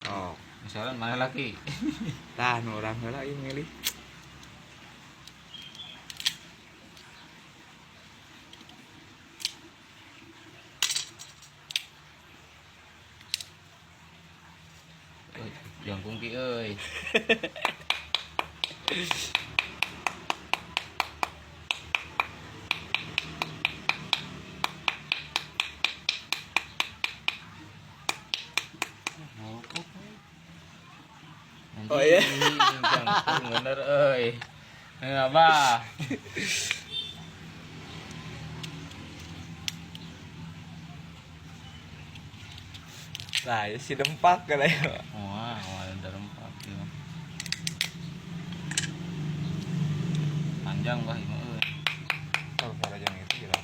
Oh, Misalnya mana laki? Tah nu urang heula ieu milih. Euy, jangkung ki euy. Oh, iya. Jangkung bener euy. Eh, apa? Nah, ieu si dempak kana ya. Wah, awal darempak ieu. Panjang bah ieu mah euy. Oh, para jang itu gila.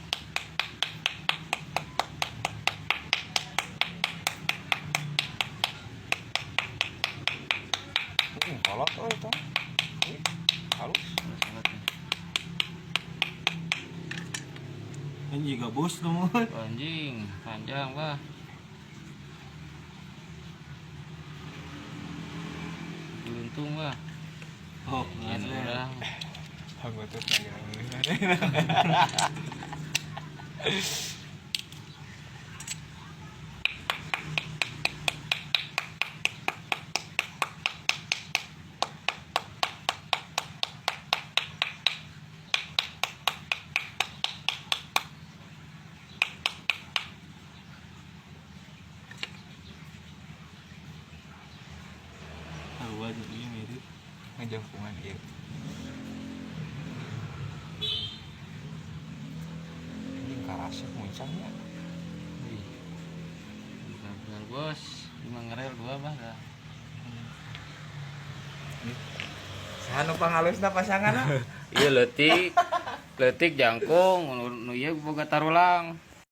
Kolot oh itu. Ih, halus. Halus banget nih. Kan juga bos tuh mah. Anjing, panjang bah. Beruntung bah. Oh, Yan nggak urang. Anggota lagi. Tahu aja ini mirip. Ngejangkungan ieu. Anjing karasep muncangnya. Wih. Gagal bos, lima ngerel dua bah dah. Saha nu panghalusna pasanganna? Iya leutik. Leutik jangkung, nu ieu boga tarulang.